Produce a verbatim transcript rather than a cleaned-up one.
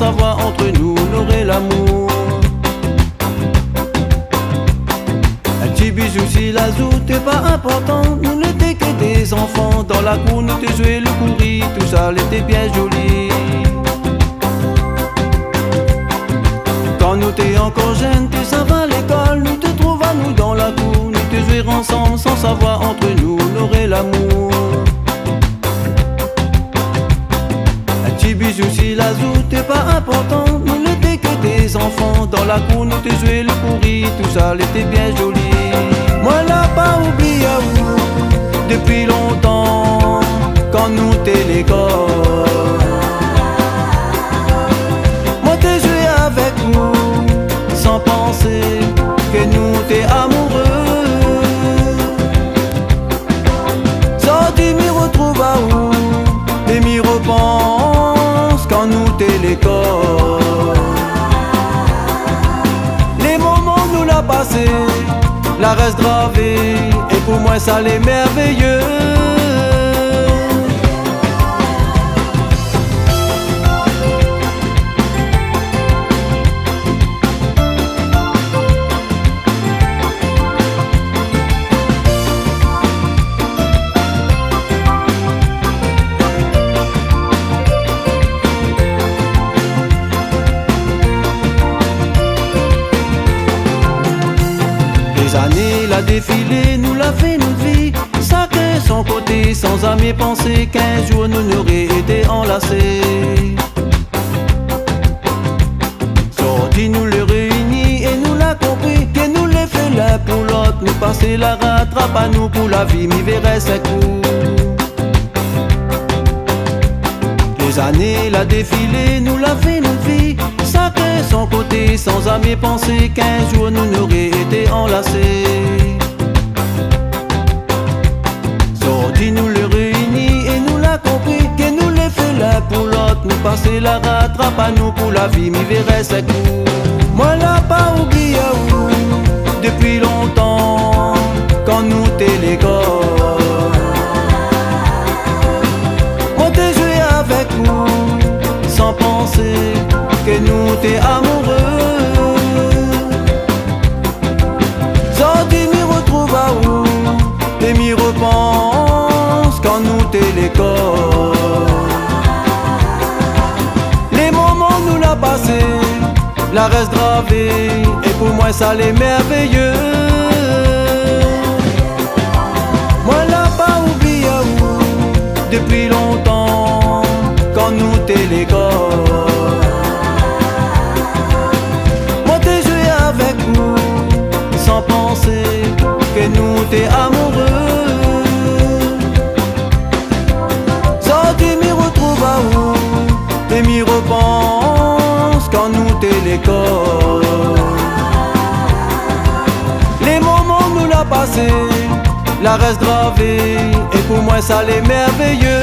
savoir entre nous, on aurait l'amour. Un petit bisou si la zone n'était pas important, nous n'étions que des enfants. Dans la cour, nous té zoué le kouri, tout sa lété bien zoli. Kan nou té ankor jenn, té sava lékol, nou té trouv anou dan la kour, nou té zoué ansanm, san savoir entre nous, on aurait l'amour. Un petit bisou si la zone n'était pas important, nous n'étions que des enfants. Dans la cour, nou té zoué le kouri, tout sa lété bien zoli. Moin la pa oublié aou, depuis longtemps, kan nou té lékol. Moin té zoué avèk ou, san pansé ke nou té amoureux. Zordi mi retrouv aou, é mi repans kan nou té lékol. Les moments nou la pasé, la rès gravé, é pou moin sa lé mervéyé. Les années la défilé, nou la fé nout vi, shakinn son koté, san zamé pansé k'in zour nou noré été anlasé. Zordi nou lé réini é nou la konpri ke nou lé fé l'un pou l'ot, nou pasé la ratrap anou pou la vi, mi vé rès èk ou. Les années la défilé, nou la fé nout vi, shakinn son koté, san zamé pansé k'in zour nou noré été anlasé. Zordi nou lé réini é nou la konpri ke nou lé fé l'un pou l'ot, nou pasé la ratrap anou pou la vi, mi vé rès èk ou. Moin la pa oublié aou, depuis longtemps, kan nou té lékol. Moin té zoué avèk ou, san pansé ke nou té amoureux. Zordi mi retrouv aou, é mi repans kan nou té lékol. Les moments nou la pasé, la rès gravé, é pou moin sa lé mervéyé. Moin la pa oublié aou, depuis longtemps, kan nou té lékol. Moin té zoué avèk ou, san pansé ke nou té amoureux. Zordi mi retrouv aou, é mi repans kan nou té lékol. Les moments nou la pasé, la rès gravé, é pou moin sa lé mervéyé.